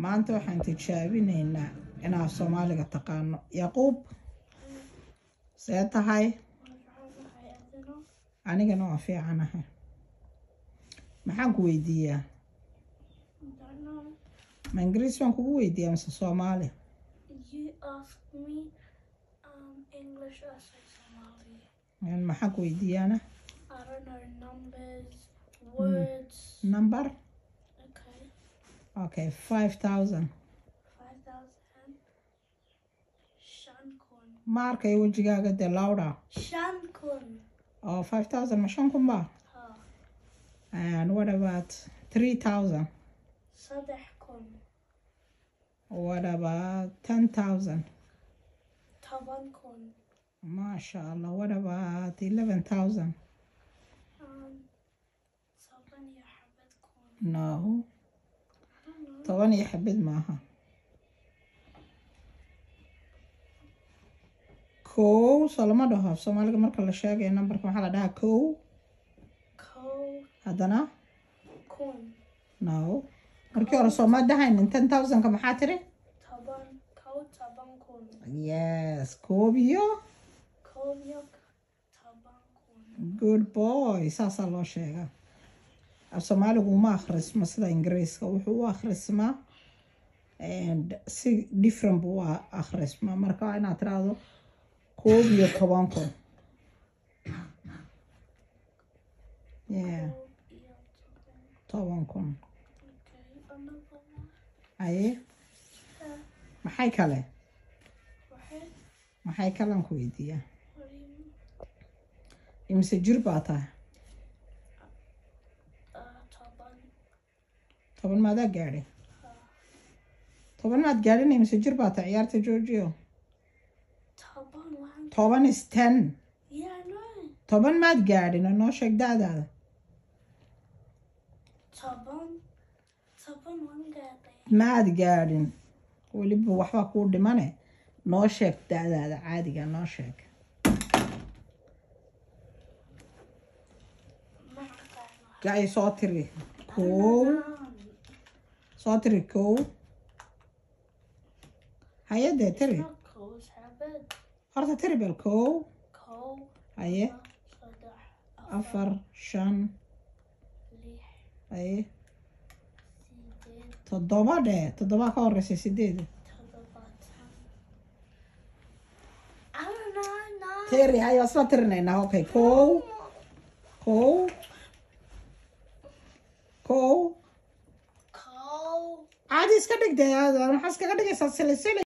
Maanta waxaan tijaabinaynaa inaad Soomaaliga taqaano. Yaquub, see tahay? Anigana waa fiicanahay. Maxaan ku weydiiyaa? Ma Ingiriis baan kugu weydiiyaa mise Soomaali? You ask me English, I say Somali. Maxaan ku weydiiyaana? I don't know, numbers, words. Number? Okay. Okay, 5,000. 5,000. Shan kun. Ma arkayo wejigaaga dee, Laura. Shan kun. Oh, 5,000 ma 5,000 ba? Ha. And what about 3,000? 3,000. What about 10,000? 10,000. Masha Allah. What about 11,000? Toban iyo xabad kun. No. I don't know. Toban iyo xabad maaha. Kow soo lama dhaho Soomaaliga marka la sheegayo numberka maxaa la dhahaa? Kow. Kow Haddana? kun. No. Markii hore sooma dhahaynin 10,000-ka maxaa tiri? Toban, kow 10,000. Yes, koob iyo 11,000. Good boy. Saasaa loo sheegaa. Af Soomaaligu uma akhrismo sida Ingiriiska, wuxuu u akhrismaa and si different buu u akhrismaa. Marka waa inaad tiraahdo 11,000. Yeah. 11,000. 10,000. Okay, another one. Aye. Yeah. Maxay kale? Waxay Maxay kalan ku weydiiyaa? What do you mean? Imise jir baa tahay? 10. 10 maadaa gaadhay? Ha. 10 maad gaadhin, imise jir baa tahay? Ciyaarta joojiyo. 10 waan. 10 is 10. Yeah, I know. 10 maad gaadhin oo noo sheeg da'daada. 10. 10 waan gaadhay. Maad gaadhin weliba, waxba kuu dhimane. Noo sheeg da'daada caadiga, noo sheeg. Ma aqaano. Gacay soo tiri kow. Soo tiri kow, hayadee tiri. Not kow, it's xabad. Horta tiri bal kow. Kow. Haye. Laba, saddex, 4, 5, 6, haye. 8. 7 dhee, 7 ka horeysa 8. 70. I don't know, 9. Tiri haye, waa isla tirinaynaa. Okay, kow, kow, kow. Kow. Caadi iska dhig dee, maxaa iskaga dhigaysaa silisili?